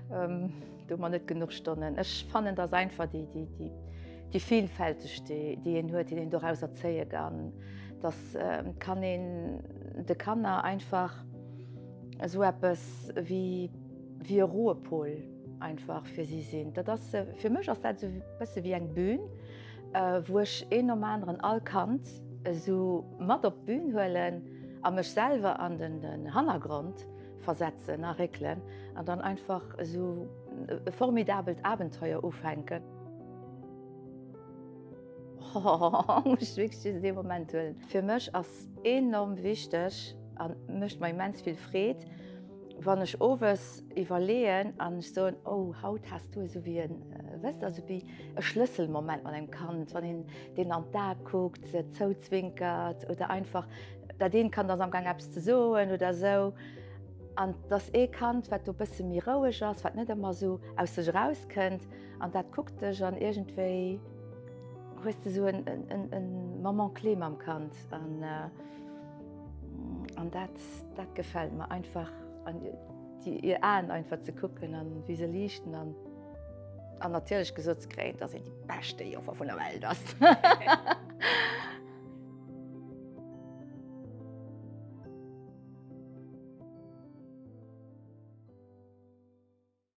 Do hu mer net genuch Stonnen. Ech fannen, dass einfach déi, déi, déi, déi Vielfälteg, déi, déi een huet, déi een dorauser zéie kann, dass kann een de Kanner einfach esou eppes wéi, wéi e Ruhepol einfach fir si sinn. Dat ass, fir mech ass dat esou e bësse wéi eng Bühn, wou ech een nom aneren all Kand esou mat op d'Bühn huelen a mech selwer an den Hannergrond versetzen a réckelen an dann einfach esou e formidabelt Abenteuer ufänken. Hohohoho, muss ech wierklech just ee Moment huelen. Fir mech ass enorm wichteg a mécht mer immens vill Freed, wann ech owes iwwerleeën an ech soen, oh haut has du esou wéi en, wësst der, esou wéi e Schlësselmoment mat engem Kand, wann een deen an d'Ae kuckt, se zouzwinkert oder einfach dat eent Kand ass amgaang eppes ze soen oder esou an et ass ee Kand, wat do e bësse méi roueg ass, wat net ëmmer esou aus sech erauskënnt an dat kuckt dech an iergendwéi hues de esou en Moment clé mam Kand an an dat dat gefält mer einfach an déi hir Aen einfach ze kucken an wéi se liichten an an natierlech gesot ze kréien, dass een déi beschte Joffer vun der Welt ass.